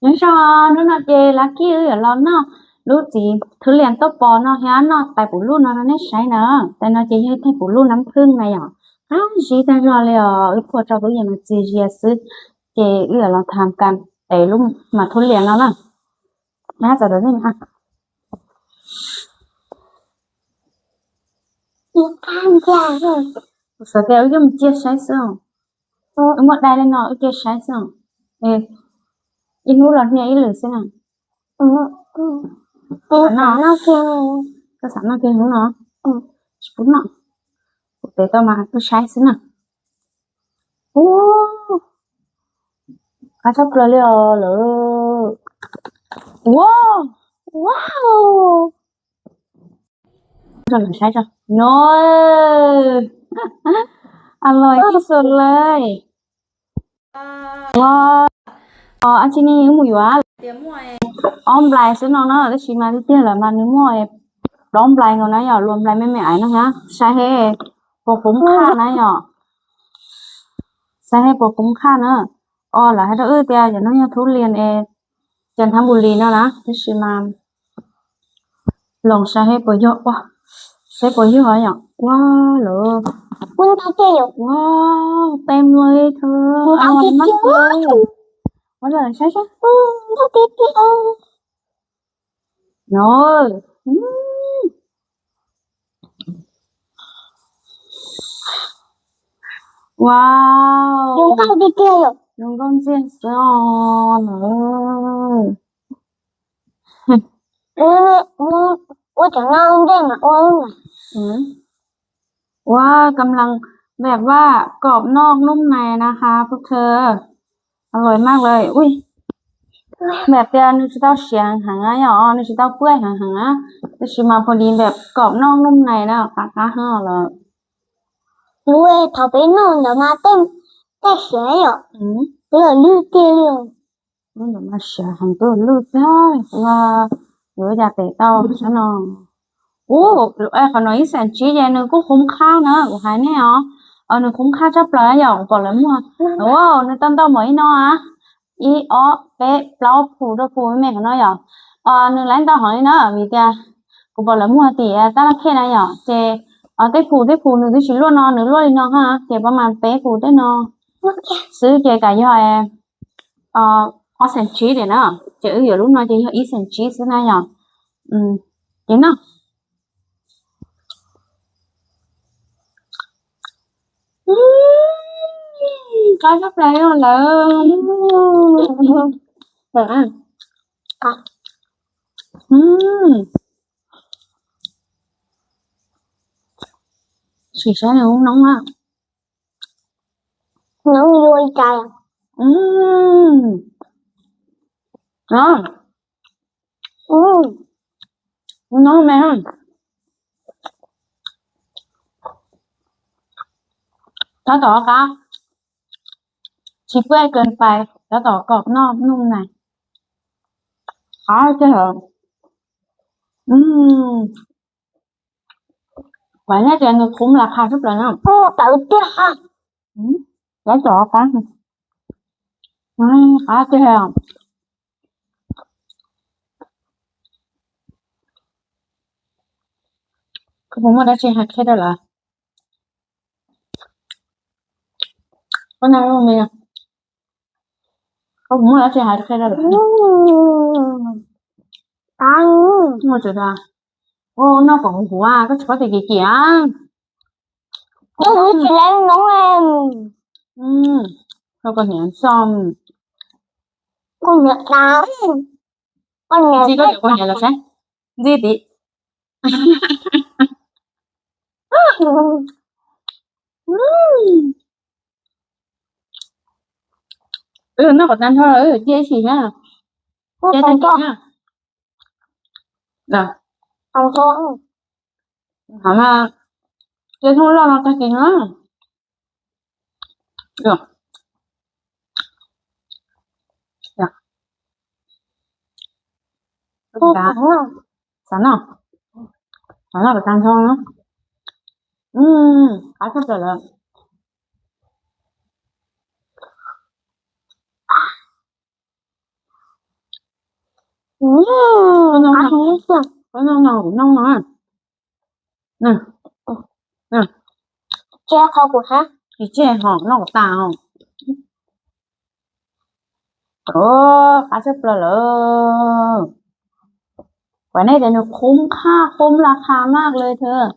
Nyob zoo, hnub no ces Luv Kij wb yuav los noj lub txiv thub lias tuaj pov no thiab noj tais pum luj no rau nej saib na. Tais no ces yog ib tais pum luj nab phwj na yom, qab zib tag zog li os. Wb phua rau tub yees mas txias zias xwb, ces wb yuav los tham kas ev lub mas thub lias no na. Nab txawm dov nej xav tias wb coj mus cia saib xwb os. Wb muab dai li no wb cia saib xwb os. Ib hnub los hnia ib lwm xwb na. Koj xav noj kiag hnub no? Tsis pub noj, kuv pem tau mas wb saib xwb na. Ub, qab tshaj plaws li os lawm. Ua, wow. Rau lawv saib tso. No, a los ib xu lawm. Ua, o, ab tsi ni wb mus yuav ob nplais xwb no na, tab sis mas tiag tiag lawm mas nws muaj plaub nplais nkaus na yom, luas nplais me me ais no na. Saib seb puas qub qhaj na yom. Saib seb puas qub qhaj na. O, lawv hais rau wb tias cov no yog thub lias es cov nthab npus lis no na, tab sis mas los saib seb puas yog, ua, seb puas yog yom. Ua lawm, ua, tes mluav li thawj, ua lawm saib seb. No, wow, zoo nkauj tiag tiag yom, zoo nkauj ntxiag xwb os lawm. Ua cov no ntej mas ua, ua กำลังแบบว่า กรอบนอกนุ่มในนะคะพวกเธอ อร่อยมากเลย อุ้ย แบบ tias nws tsis tau siav heev heev na yom, nws tsis tau pwaj heev heev na, tab sis mas พอดีแบบ กรอบนอกนุ่มใน na, qab qab heev lawm. Ua thaum peb noj ntawd mas tej siav yom, lwj tiag li. Lub ntawd mas siav heev, twb lwj tiag, ua yuav cas pem tau saib no. Ub, qhov no ib xeem tsib ces nws kuj qub qhaj na, kuv hais nej os, nws qub qhaj tshaj plaws yom, kuv pom lawv muag, nws tau ntau npaum li no, ib ob peb plaub phu rau phu me me qhov no yom. Nws laiv ntau heev li na, vim tias kuv pom lawv muag tim tab laj khej na yom, ces tej phu tej phu nws twb tsis luaj no, nws luaj li no ha, ces pab mas peb phu tej no xwb ces kam yog ob xeem tsib tiam na, ces wb yuav lub no ces yog ib xeem tsib xwb na yom. Ces no qab tshaj plaws lawm. Sim saib nws noob na. Noob yuav ib cai. Noob me. Tab tom qab, tsis pwaj เกินไป, tab tom กรอบนอกนุ่มใน, qab tiag. Kuv hais nej tias nws qub las qha tshaj plaws na. Tawv tiag. Tab tom qab, qab tiag. Koj puas muaj dab tsi hais qhia rau lawv? Koj na, koj puas muaj dab tsi hais qhia rau lawv? Muaj tsis tau. Noj kom huv huv, koj tsis paub tias kim kim. Koj huv tsis laiv noob. Koj niam txom. Koj niam tas. Ntxi koj cov koj niam los saib. Ntxi tim. Wb noj kom tag nrho, wb cia ib sim na. Cia tag kis na. Hov mas cia thoob loj no tag kis na. Xav noj, xav noj kom tag nrho na. Qab tshaj plaws lawm. Koj noj no, koj noj no, kuv noj no. Tseg qhov kuv hab, tsis tseg ho noj tas os. Qab tshaj plaws lawm. Kuv nej tias nws khum qhaj khum la qha maj li thiab.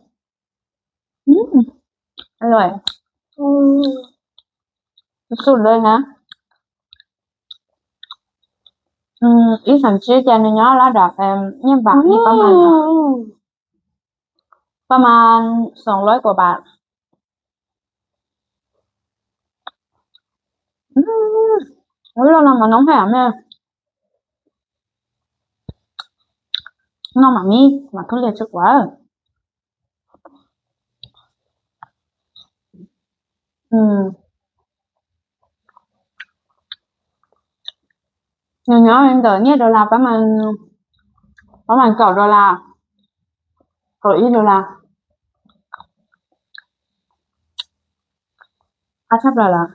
Ib xam tsib ces nws nyob lab dam nyiaj npam li pab mas, pab mas xoom lab kuas npam. Lub loj no mas noob haj yam me. Noj mam mib mam thub liag tsis quav. Nws nyob ntawm nyiaj dollar, pab mas kaum dollar, kaum ib dollar. Qab tshaj plaws lawm.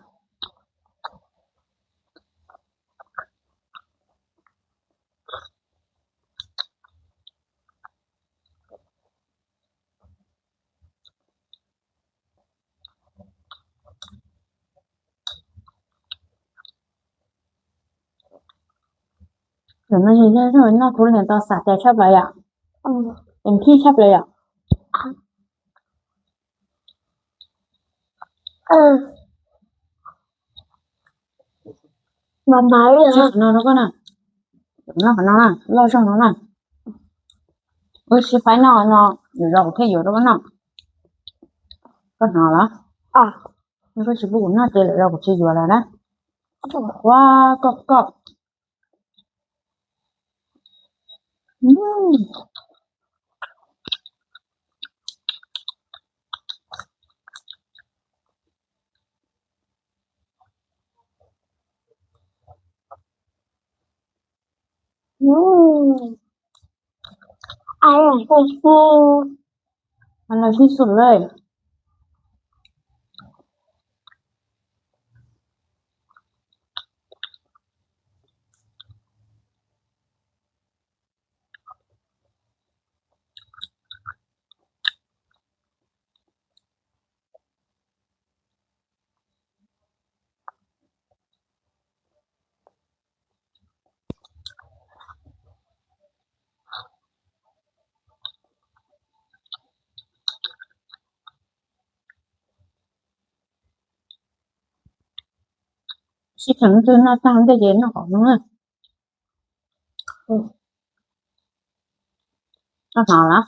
Cov no yog noj thub liag tau xav cai tshaj plaws yom. Ces khib tshaj plaws yom. No rau koj na, no qhov no na, loj zog no na. Wb sib faib noj no, yuav zov kuv thiaj yuav rau koj noj. Koj hnov los? Yog koj tsis pub kuv noj ces lawm los kuv tsis yuav lawm na. Ua koj koj. Loj tib xu lawm. Sib kheev twg noj tag ntej ces noj qhov no na. Noj hnov lawm.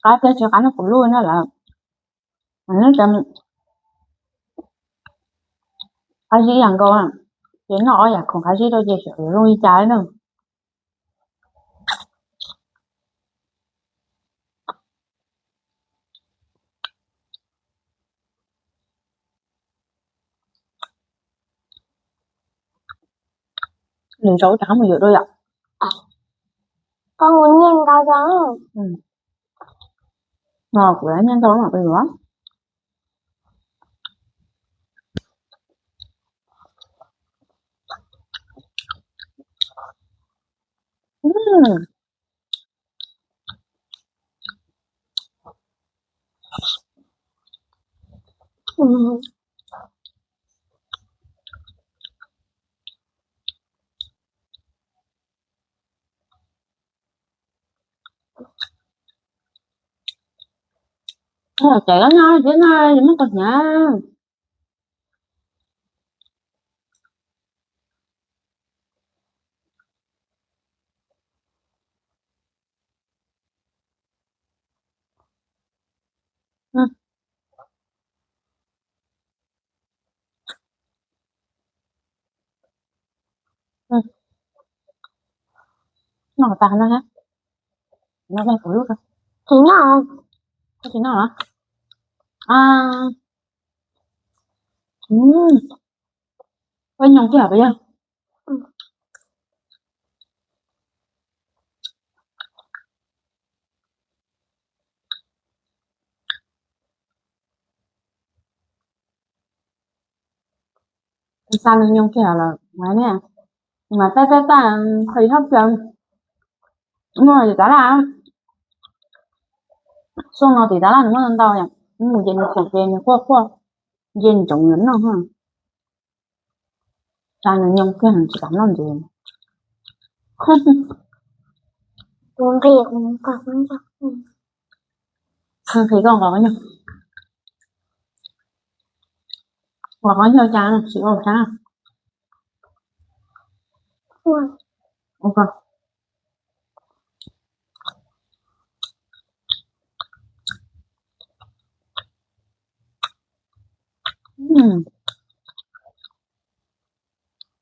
Qab teb tsis qab noj kuv lub na lawm. Qab zib yam nkaus, ces noj ob yam khoom qab zib rau ces xyov yuav zoo li cas na. Lwm zaus rov qab mus yuav dua yom. Koj mus nyiaj ntau zog. No kuv nyiaj ntau mam yuav. Caiv no tib no muab tau hnyav. Noj tas no ha. Noj kuv lub. Tsis noj. Koj tsis noj los? Ua nyoos kiag puas yog? Xa nws nyoog kiag los mas ne, mas tab tab tab, qhov ib hab plaws muaj tim tab laj, xyoo no tim tab laj nws muaj ntau yom, mus ces nws khoom ces nws quaj quaj, nce ntsoov yuav noj. Xa nws nyoog kiag tsis kam noj ntses. Nqhis koj nqos, nqhis koj nqos, nqos qhov ncauj cas tsis ua cas.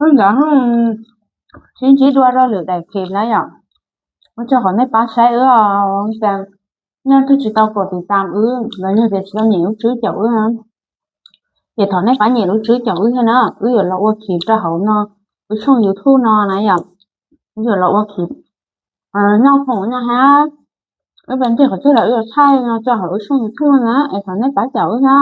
Ntawd sib ntsib dua rau lwm daim clip na yom. Ua tsaug qhov nej pab saib wb os. Cas nej twb tsis tau kom tiv tam wb los yog tias tsis tau nyem lub tswb caum wb, ces thov nej pab nyem lub tswb caum wb thiab na. Wb yuav los ua clip rau hauv no, wb tshooj YouTube no na yom. Wb yuav los ua clip noj khoom no hab, wb pab ntej qhov twg los wb yuav thaij no rau hauv wb tshooj YouTube no na, es thov nej pab caum wb na.